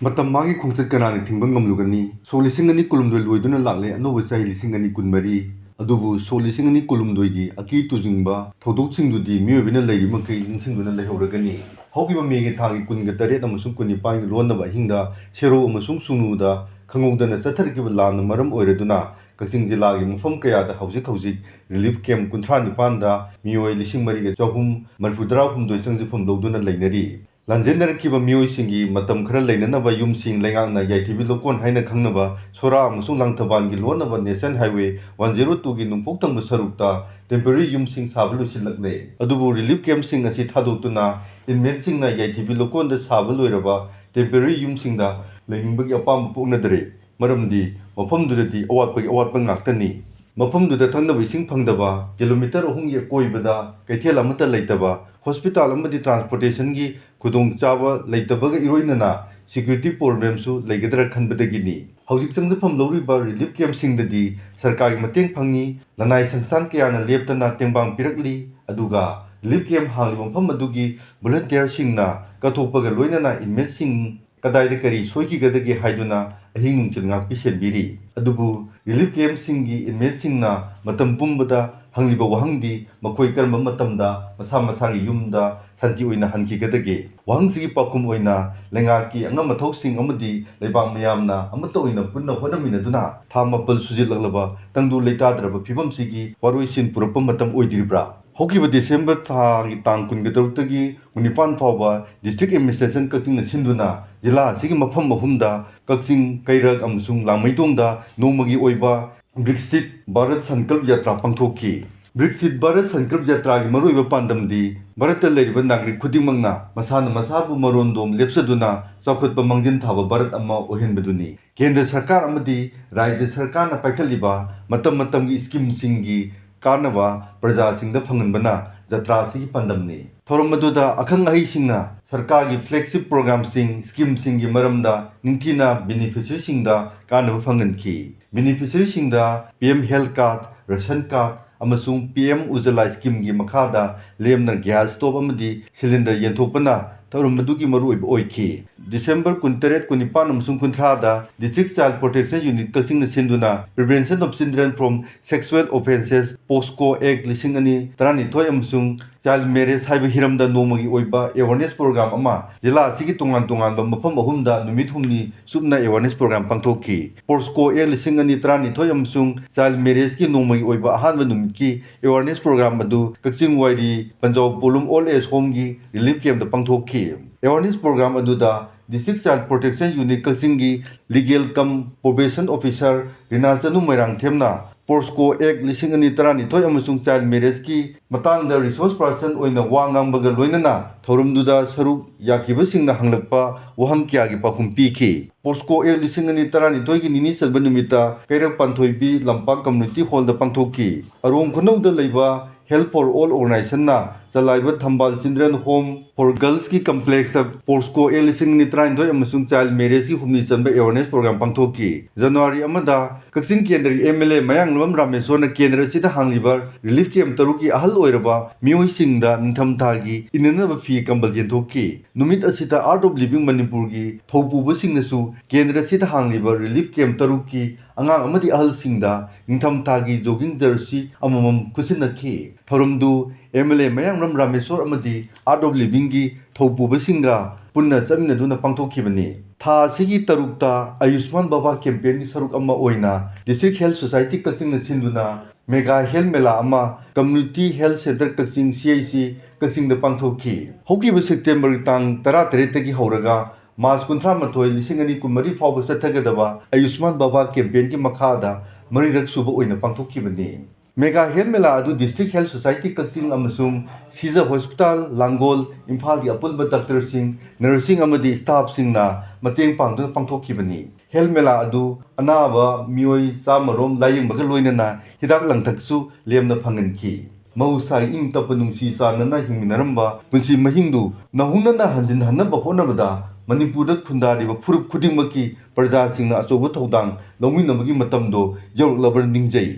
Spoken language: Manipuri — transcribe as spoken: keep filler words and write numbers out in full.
ꯃꯇꯝ ꯃꯥꯒꯤ ꯈꯣꯡꯆꯠ ꯀꯅꯥꯅ ꯊꯤꯡꯕ ꯉꯝꯂꯨꯒꯅꯤ? ꯁꯣꯛ ꯂꯤꯁꯤꯡ ꯑꯅꯤ ꯀꯨꯟꯍꯨꯝꯗꯣꯏ ꯂꯣꯏꯗꯨꯅ ꯂꯥꯛꯂꯦ, ꯑꯅꯧꯕ ꯆꯍꯤ ꯂꯤꯁꯤꯡ ꯑꯅꯤ ꯀꯨꯟꯃꯔꯤ꯫ ꯑꯗꯨꯕꯨ ꯁꯣꯛ ꯂꯤꯁꯤꯡ ꯑꯅꯤ ꯀꯨꯟꯍꯨꯝꯗꯣꯏꯒꯤ ꯑꯀꯤ ꯇꯨꯖꯤꯡꯕ ꯊꯧꯗꯣꯛꯁꯤꯡꯗꯨꯗꯤ ꯃꯤꯑꯣꯏꯕꯅ ꯂꯩꯔꯤ ꯃꯈꯩ ꯅꯤꯡꯁꯤꯡꯗꯨꯅ ꯂꯩꯍꯧꯔꯒꯅꯤ꯫ ꯍꯧꯈꯤꯕ ꯃꯦꯒꯤ ꯊꯥꯒꯤ ꯀꯨꯟꯒ ꯇꯔꯦꯠ ꯑꯃꯁꯨꯡ ꯀꯨꯟꯅꯤꯄꯥꯟꯒꯤ ꯂꯣꯟꯅꯕ ꯑꯍꯤꯡꯗ ꯁꯦꯔꯧ ꯑꯃꯁꯨꯡ ꯁꯨꯡꯅꯨꯗ ꯈꯪꯍꯧꯗꯅ ꯆꯠꯊꯔꯛꯈꯤꯕ ꯂꯥꯟꯅ ꯃꯔꯝ ꯑꯣꯏꯔꯗꯨꯅ ꯀꯛꯆꯤꯡ ꯖꯤꯂꯥꯒꯤ ꯃꯐꯝ ꯀꯌꯥꯗ ꯍꯧꯖꯤꯛ ꯍꯧꯖꯤꯛ ꯔꯤꯂꯤꯐ ꯀꯦꯝꯞ ꯀꯨꯟꯊ꯭ꯔꯥ ꯅꯤꯄꯥꯟꯗ ꯃꯤꯑꯣꯏ ꯂꯤꯁꯤꯡ ꯃꯔꯤꯒ ꯆꯍꯨꯝ ꯃꯔꯤꯐꯨ ꯇꯔꯥ ꯍꯨꯝꯗꯣꯏ ꯆꯪꯖꯐꯝ ꯂꯧꯗꯨꯅ ꯂꯩꯅꯔꯤ꯫ ꯂꯥꯟꯖꯦꯟꯅꯔꯛꯈꯤꯕ ꯃꯤꯑꯣꯏꯁꯤꯡꯒꯤ ꯃꯇꯝ ꯈꯔ ꯂꯩꯅꯅꯕ ꯌꯨꯝꯁꯤꯡ ꯂꯩꯉꯥꯛꯅ ꯌꯥꯏꯊꯤꯕꯤ ꯂꯧꯀꯣꯟ ꯍꯥꯏꯅ ꯈꯪꯅꯕ ꯁꯣꯔꯥ ꯑꯃꯁꯨꯡ ꯂꯥꯡꯊꯕꯥꯜꯒꯤ ꯂꯣꯟꯅꯕ ꯅꯦꯁꯅꯦꯜ ꯍꯥꯏꯋꯦ ꯋꯥꯟ ꯖꯦꯔꯣ ꯇꯨꯒꯤ ꯅꯣꯡꯄꯣꯛ ꯊꯪꯕ ꯁꯔꯨꯛꯇ ꯇꯦꯝꯄꯔꯦꯔꯤ ꯌꯨꯝꯁꯤꯡ ꯁꯥꯕ ꯂꯣꯏꯁꯤꯜꯂꯛꯂꯦ꯫ ꯑꯗꯨꯕꯨ ꯔꯤꯂꯤꯐ ꯀꯦꯝꯞꯁꯤꯡ ꯑꯁꯤ ꯊꯥꯗꯣꯛꯇꯨꯅ ꯏꯟꯃꯦꯠꯁꯤꯡꯅ ꯌꯥꯏꯊꯤꯕꯤ ꯂꯧꯀꯣꯟꯗ ꯁꯥꯕ ꯂꯣꯏꯔꯕ ꯇꯦꯝꯄꯔꯦꯔꯤ ꯌꯨꯝꯁꯤꯡꯗ ꯂꯩꯅꯤꯡꯕꯒꯤ ꯑꯄꯥꯝꯕ ꯄꯣꯛꯅꯗ꯭ꯔꯦ꯫ ꯃꯔꯝꯗꯤ ꯃꯐꯝꯗꯨꯗꯗꯤ ꯑꯋꯥꯠꯄꯒꯤ ꯑꯋꯥꯠꯄ ꯉꯥꯛꯇꯅꯤ꯫ ꯃꯐꯝꯗꯨꯗ ꯊꯛꯅꯕ ꯏꯁꯤꯡ ꯐꯪꯗꯕ, ꯀꯤꯂꯣꯃꯤꯇꯔ ꯑꯍꯨꯝꯒꯤ ꯑꯀꯣꯏꯕꯗ ꯀꯩꯊꯦꯜ ꯑꯃꯠꯇ ꯂꯩꯇꯕ, ꯍꯣꯁꯄꯤꯇꯥꯜ ꯑꯃꯗꯤ ꯇ꯭ꯔꯥꯟꯁꯄꯣꯔꯇꯦꯁꯟꯒꯤ ꯈꯨꯗꯣꯡꯆꯥꯕ ꯂꯩꯇꯕꯒ ꯏꯔꯣꯏꯅꯅ ꯁꯦꯀ꯭ꯌꯨꯔꯤꯇꯤ ꯄ꯭ꯔꯣꯕ꯭ꯂꯦꯝꯁꯨ ꯂꯩꯒꯗ꯭ꯔꯥ ꯈꯟꯕꯗꯒꯤꯅꯤ꯫ ꯍꯧꯖꯤꯛ ꯆꯪꯖꯐꯝ ꯂꯧꯔꯤꯕ ꯔꯤꯂꯤꯐ ꯀꯦꯝꯞꯁꯤꯡꯗꯗꯤ ꯁꯔꯀꯥꯔꯒꯤ ꯃꯇꯦꯡ ꯐꯪꯏ, ꯂꯅꯥꯏ ꯁꯪꯁꯊꯥꯟ ꯀꯌꯥꯅ ꯂꯦꯞꯇꯅ ꯇꯦꯡꯕꯥꯡ ꯄꯤꯔꯛꯂꯤ꯫ ꯑꯗꯨꯒ ꯔꯤꯂꯤꯐ ꯀꯦꯝꯞ ꯍꯥꯡꯂꯤꯕ ꯃꯐꯝ ꯑꯗꯨꯒꯤ ꯚꯣꯂꯨꯟꯇꯤꯌꯔꯁꯤꯡꯅ ꯀꯠꯊꯣꯛꯄꯒ ꯂꯣꯏꯅꯅ ꯏꯟꯃꯦꯠꯁꯤꯡ ꯀꯗꯥꯏꯗ ꯀꯔꯤ ꯁꯣꯏꯈꯤꯒꯗꯒꯦ ꯍꯥꯏꯗꯨꯅ ꯑꯍꯤꯡ ꯅꯨꯡꯊꯤꯜ ꯉꯥꯛꯄꯤ ꯁꯦꯟꯕꯤꯔꯤ꯫ ꯑꯗꯨꯕꯨ ꯔꯤꯂꯤꯐ ꯀꯦꯝꯞꯁꯤꯡꯒꯤ ꯏꯟꯃꯦꯠꯁꯤꯡꯅ ꯃꯇꯝ ꯄꯨꯝꯕꯗ ꯍꯪꯂꯤꯕ ꯋꯥꯍꯪꯗꯤ ꯃꯈꯣꯏ ꯀꯔꯝꯕ ꯃꯇꯝꯗ ꯃꯁꯥ ꯃꯁꯥꯒꯤ ꯌꯨꯝꯗ ꯁꯥꯟꯇꯤ ꯑꯣꯏꯅ ꯍꯟꯈꯤꯒꯗꯒꯦ? ꯋꯥꯍꯪꯁꯤꯒꯤ ꯄꯥꯎꯈꯨꯝ ꯑꯣꯏꯅ ꯂꯩꯉꯥꯛꯀꯤ ꯑꯉꯝ ꯑꯊꯧꯁꯤꯡ ꯑꯃꯗꯤ ꯂꯩꯕꯥꯛ ꯃꯤꯌꯥꯝꯅ ꯑꯃꯠꯇ ꯑꯣꯏꯅ ꯄꯨꯟꯅ ꯍꯣꯠꯅꯃꯤꯟꯅꯗꯨꯅ ꯊꯥ ꯃꯥꯄꯜ ꯁꯨꯖꯤꯜꯂꯛꯂꯕ ꯇꯪꯗꯨ ꯂꯩꯇꯥꯗ꯭ꯔꯕ ꯐꯤꯕꯝꯁꯤꯒꯤ ꯋꯥꯔꯣꯏꯁꯤꯟ ꯄꯨꯔꯛꯄ ꯃꯇꯝ ꯑꯣꯏꯗ꯭ꯔꯤꯕ꯭ꯔꯥ? ꯍꯧꯈꯤꯕ ꯗꯤꯁꯦꯝꯕꯔ ꯊꯥꯒꯤ ꯇꯥꯡ ꯀꯨꯟꯒ ꯇꯔꯨꯛꯇꯒꯤ ꯀꯨꯟꯅꯤꯄꯥꯟ ꯐꯥꯎꯕ ꯗꯤꯁꯇ꯭ꯔꯤꯛ ꯑꯦꯗꯃꯤꯅꯤꯁꯇ꯭ꯔꯦꯁꯟ ꯀꯛꯆꯤꯡꯅ ꯁꯤꯟꯗꯨꯅ ꯖꯤꯂꯥ ꯑꯁꯤꯒꯤ ꯃꯐꯝ ꯑꯍꯨꯝꯗ, ꯀꯛꯆꯤꯡ, ꯀꯩꯔꯛ ꯑꯃꯁꯨꯡ ꯂꯥꯡꯃꯩꯗꯣꯡꯗ ꯅꯣꯡꯃꯒꯤ ꯑꯣꯏꯕ ꯕ꯭ꯔꯤꯛꯁꯤꯠ ꯚꯥꯔꯠ ꯁꯟꯀꯜꯞ ꯌꯥꯇ꯭ꯔꯥ ꯄꯥꯡꯊꯣꯛꯈꯤ꯫ ꯕ꯭ꯔꯤꯛꯁꯤꯠ ꯚꯥꯔꯠ ꯁꯟꯀꯜꯞ ꯌꯥꯇ꯭ꯔꯥꯒꯤ ꯃꯔꯨꯑꯣꯏꯕ ꯄꯥꯟꯗꯝꯗꯤ ꯚꯥꯔꯠꯇ ꯂꯩꯔꯤꯕ ꯅꯥꯒꯔꯤꯛ ꯈꯨꯗꯤꯡꯃꯛꯅ ꯃꯁꯥꯅ ꯃꯁꯥꯕꯨ ꯃꯔꯣꯟꯗꯣꯝ ꯂꯦꯞꯆꯗꯨꯅ ꯆꯥꯎꯈꯠꯄ ꯃꯥꯡꯖꯤꯟ ꯊꯥꯕ ꯚꯥꯔꯠ ꯑꯃ ꯑꯣꯏꯍꯟꯕꯗꯨꯅꯤ꯫ ꯀꯦꯟꯗ꯭ꯔ ꯁꯔꯀꯥꯔ ꯑꯃꯗꯤ ꯔꯥꯖ꯭ꯌ ꯁꯔꯀꯥꯔꯅ ꯄꯥꯏꯈꯠꯂꯤꯕ ꯃꯇꯝ ꯃꯇꯝꯒꯤ ꯁ꯭ꯀꯤꯝꯁꯤꯡꯒꯤ ꯀꯥꯟꯅꯕ ꯄ꯭ꯔꯖꯥꯁꯤꯡꯗ ꯐꯪꯍꯟꯕꯅ ꯖꯇ꯭ꯔꯥ ꯑꯁꯤꯒꯤ ꯄꯥꯟꯗꯝꯅꯤ꯫ ꯊꯧꯔꯝ ꯑꯗꯨꯗ ꯑꯈꯪ ꯑꯍꯩꯁꯤꯡꯅ ꯁꯔꯀꯥꯔꯒꯤ ꯐ꯭ꯂꯦꯒꯁꯤꯞ ꯄ꯭ꯔꯣꯒ꯭ꯔꯥꯝꯁꯤꯡ, ꯁ꯭ꯀꯤꯝꯁꯤꯡꯒꯤ ꯃꯔꯝꯗ ꯅꯤꯡꯊꯤꯅ ꯕꯦꯅꯤꯐꯤꯁꯔꯤꯁꯤꯡꯗ ꯀꯥꯟꯅꯕ ꯐꯪꯍꯟꯈꯤ꯫ ꯕꯦꯅꯤꯐꯤꯁꯔꯤꯁꯤꯡꯗ P M health card, ration card ꯑꯃꯁꯨꯡ ꯄꯤ ꯑꯦꯝ ꯎꯖꯂꯥ ꯁ꯭ꯀꯤꯝꯒꯤ ꯃꯈꯥꯗ ꯂꯦꯝꯅ ꯒ꯭ꯌꯥꯁ ꯁ꯭ꯇꯣꯚ ꯑꯃꯗꯤ ꯁꯤꯂꯤꯟꯗꯔ ꯌꯦꯟꯊꯣꯛꯄꯅ ꯊꯧꯔꯝ ꯑꯗꯨꯒꯤ ꯃꯔꯨꯑꯣꯏꯕ ꯑꯣꯏꯈꯤ꯫ ꯗꯤꯁꯦꯝꯕꯔ ꯀꯨꯟꯇꯔꯦꯠ, ꯀꯨꯟꯅꯤꯄꯥꯟ ꯑꯃꯁꯨꯡ ꯀꯨꯟꯊ꯭ꯔꯥꯗ District Child Protection Unit ꯀꯛꯆꯤꯡꯅ ꯁꯤꯟꯗꯨꯅ Prevention of Children from Sexual Offences, POCSO Act ꯂꯤꯁꯤꯡ ꯑꯅꯤ ꯇꯔꯥꯅꯤꯊꯣꯏ ꯑꯃꯁꯨꯡ Child Marriage ꯍꯥꯏꯕ ꯍꯤꯔꯝꯗ ꯅꯣꯡꯃꯒꯤ ꯑꯣꯏꯕ awareness program ꯑꯃ ꯖꯤꯂꯥ ꯑꯁꯤꯒꯤ ꯇꯣꯉꯥꯟ ꯇꯣꯉꯥꯟꯕ ꯃꯐꯝ ꯑꯍꯨꯝꯗ ꯅꯨꯃꯤꯠ ꯍꯨꯝꯅꯤ ꯆꯨꯞꯅ awareness program ꯄꯥꯡꯊꯣꯛꯈꯤ꯫ POCSO Act ꯂꯤꯁꯤꯡ ꯑꯅꯤ ꯇꯔꯥꯅꯤꯊꯣꯏ ꯑꯃꯁꯨꯡ Child Marriageꯀꯤ ꯅꯣꯡꯃꯒꯤ ꯑꯣꯏꯕ ꯑꯍꯥꯟꯕ ꯅꯨꯃꯤꯠꯀꯤ awareness program ꯑꯗꯨ ꯀꯛꯆꯤꯡ ꯋꯥꯏꯔꯤ ꯄꯟꯖꯥꯎ ꯄꯣꯂꯨꯝ Old Age Homeꯒꯤ relief campꯇ ꯄꯥꯡꯊꯣꯛꯈꯤ꯫ Awareness program ꯑꯗꯨꯗ District Child Protection Unit ꯀꯛꯆꯤꯡꯒꯤ Legal cum Probation Officer ꯔꯤꯅꯥ ꯆꯅꯨ ꯃꯣꯏꯔꯥꯡꯊꯦꯝꯅ POCSO Act ꯂꯤꯁꯤꯡ ꯑꯅꯤ ꯇꯔꯥꯅꯤꯊꯣꯏ ꯑꯃꯁꯨꯡ Child Marriageꯀꯤ ꯃꯇꯥꯡꯗ resource person ꯑꯣꯏꯅ ꯋꯥ ꯉꯥꯡꯕꯒ ꯂꯣꯏꯅꯅ ꯊꯧꯔꯝꯗꯨꯗ ꯁꯔꯨꯛ ꯌꯥꯈꯤꯕꯁꯤꯡꯅ ꯍꯪꯂꯛꯄ ꯋꯥꯍꯪ ꯀꯌꯥꯒꯤ ꯄꯥꯎꯈꯨꯝ ꯄꯤꯈꯤ꯫ POCSO Act ꯂꯤꯁꯤꯡ ꯑꯅꯤ ꯇꯔꯥꯅꯤꯊꯣꯏꯒꯤ ꯅꯤꯅꯤ ꯆꯟꯕ ꯅꯨꯃꯤꯠꯇ ꯀꯩꯔꯛ ꯄꯥꯟꯊꯣꯏꯕꯤ ꯂꯝꯄꯥꯛ community hallꯗ ꯄꯥꯡꯊꯣꯛꯈꯤ꯫ ꯑꯔꯣꯡ ꯈꯨꯅꯧꯗ ꯂꯩꯕ Help for All organizationꯅ ꯆꯂꯥꯏꯕ ꯊꯝꯕꯥꯜ Children Home for Girlsꯀꯤ complexꯇ POCSO Act ꯂꯤꯁꯤꯡ ꯑꯅꯤ ꯇꯔꯥꯅꯤꯊꯣꯏ ꯑꯃꯁꯨꯡ Child Marriageꯀꯤ ꯍꯨꯝꯅꯤ ꯆꯟꯕ awareness program ꯄꯥꯡꯊꯣꯛꯈꯤ꯫ ꯖꯅꯋꯥꯔꯤ ꯑꯃꯗ ꯀꯛꯆꯤꯡ ꯀꯦꯟꯗ꯭ꯔꯒꯤ MLA ꯃꯌꯥꯡꯂꯝ ꯔꯥꯃꯦꯁꯣꯔꯅ ꯀꯦꯟꯗ꯭ꯔ ꯑꯁꯤꯗ ꯍꯥꯡꯂꯤꯕ relief camp ꯇꯔꯨꯛꯀꯤ ꯑꯍꯜ ꯑꯣꯏꯔꯕ ꯃꯤꯑꯣꯏꯁꯤꯡꯗ ꯅꯤꯡꯊꯝꯊꯥꯒꯤ ꯏꯅꯅꯕ ꯐꯤ ꯀꯝꯕꯜ ꯌꯦꯟꯊꯣꯛꯈꯤ꯫ ꯅꯨꯃꯤꯠ ꯑꯁꯤꯗ Art of Living ꯃꯅꯤꯄꯨꯔꯒꯤ ꯊꯧꯄꯨꯕꯁꯤꯡꯅꯁꯨ ꯀꯦꯟꯗ꯭ꯔ ꯑꯁꯤꯗ ꯍꯥꯡꯂꯤꯕ relief camp ꯇꯔꯨꯛꯀꯤ ꯑꯉꯥꯡ ꯑꯃꯗꯤ ꯑꯍꯜꯁꯤꯡꯗ ꯅꯤꯡꯊꯝꯊꯥꯒꯤ jogging jersey ꯑꯃꯃꯝ ꯈꯨꯠꯁꯤꯟꯅꯈꯤ꯫ ꯊꯧꯔꯝꯗꯨ MLA ꯃꯌꯥꯡꯂꯝ ꯔꯥꯃꯦꯁꯣꯔ ꯑꯃꯗꯤ Art of Livingꯒꯤ ꯊꯧꯄꯨꯕꯁꯤꯡꯒ ꯄꯨꯟꯅ ꯆꯠꯃꯤꯟꯅꯗꯨꯅ ꯄꯥꯡꯊꯣꯛꯈꯤꯕꯅꯤ꯫ ꯊꯥ ꯑꯁꯤꯒꯤ ꯇꯔꯨꯛꯇ ꯑꯌꯨꯁꯃꯥꯟ ꯚꯥꯕꯥ campaignꯒꯤ ꯁꯔꯨꯛ ꯑꯃ ꯑꯣꯏꯅ District Health Society ꯀꯛꯆꯤꯡꯅ ꯁꯤꯟꯗꯨꯅ mega health ꯃꯦꯂꯥ ꯑꯃ Community Health Centre ꯀꯛꯆꯤꯡ, CHC, ꯀꯛꯆꯤꯡꯗ ꯄꯥꯡꯊꯣꯛꯈꯤ꯫ ꯍꯧꯈꯤꯕ ꯁꯦꯞꯇꯦꯝꯕꯔꯒꯤ ꯇꯥꯡ ꯇꯔꯥꯇꯔꯦꯠꯇꯒꯤ ꯍꯧꯔꯒ ꯃꯥꯔꯆ ꯀꯨꯟꯊ꯭ꯔꯥ ꯃꯥꯊꯣꯏ, ꯂꯤꯁꯤꯡ ꯑꯅꯤ ꯀꯨꯟꯃꯔꯤ ꯐꯥꯎꯕ ꯆꯠꯊꯒꯗꯕ ꯑꯌꯨꯁꯃꯥꯟ ꯚꯥꯕꯥ campaignꯒꯤ ꯃꯈꯥꯗ ꯃꯔꯤꯔꯛ ꯁꯨꯕ ꯑꯣꯏꯅ ꯄꯥꯡꯊꯣꯛꯈꯤꯕꯅꯤ꯫ Mega health ꯃꯦꯂꯥ ꯑꯗꯨ District Health Society ꯀꯛꯆꯤꯡ ꯑꯃꯁꯨꯡ ꯁꯤꯖ Hospital ꯂꯥꯡꯒꯣꯜ, ꯏꯝꯐꯥꯜꯒꯤ ꯑꯄꯨꯟꯕ doctorꯁꯤꯡ, nurseꯁꯤꯡ ꯑꯃꯗꯤ staffꯁꯤꯡꯅ ꯃꯇꯦꯡ ꯄꯥꯡꯗꯨꯅ ꯄꯥꯡꯊꯣꯛꯈꯤꯕꯅꯤ꯫ Health ꯃꯦꯂꯥ ꯑꯗꯨ ꯑꯅꯥꯕ ꯃꯤꯑꯣꯏ ꯆꯥꯝꯃ ꯔꯣꯝ ꯂꯥꯌꯦꯡꯕꯒ ꯂꯣꯏꯅꯅ ꯍꯤꯗꯥꯛ ꯂꯥꯡꯊꯛꯁꯨ ꯂꯦꯝꯅ ꯐꯪꯍꯟꯈꯤ꯫ ꯃꯍꯧꯁꯥꯒꯤ ꯏꯪ ꯇꯞꯄ ꯅꯨꯡꯁꯤ ꯆꯥꯟꯅꯅ ꯍꯤꯡꯃꯤꯟꯅꯔꯝꯕ ꯄꯨꯟꯁꯤ ꯃꯍꯤꯡꯗꯨ ꯅꯧꯍꯧꯅꯅ ꯍꯟꯖꯤꯟꯍꯟꯅꯕ ꯍꯣꯠꯅꯕꯗ ꯃꯅꯤꯄꯨꯔꯗ ꯈꯨꯟꯗꯥꯔꯤꯕ ꯐꯨꯔꯨꯞ ꯈꯨꯗꯤꯡꯃꯛꯀꯤ ꯄ꯭ꯔꯖꯥꯁꯤꯡꯅ ꯑꯆꯧꯕ ꯊꯧꯗꯥꯡ ꯂꯧꯃꯤꯟꯅꯕꯒꯤ ꯃꯇꯝꯗꯣ ꯌꯧꯔꯛꯂꯕ꯭ꯔꯥ ꯅꯤꯡꯖꯩ꯫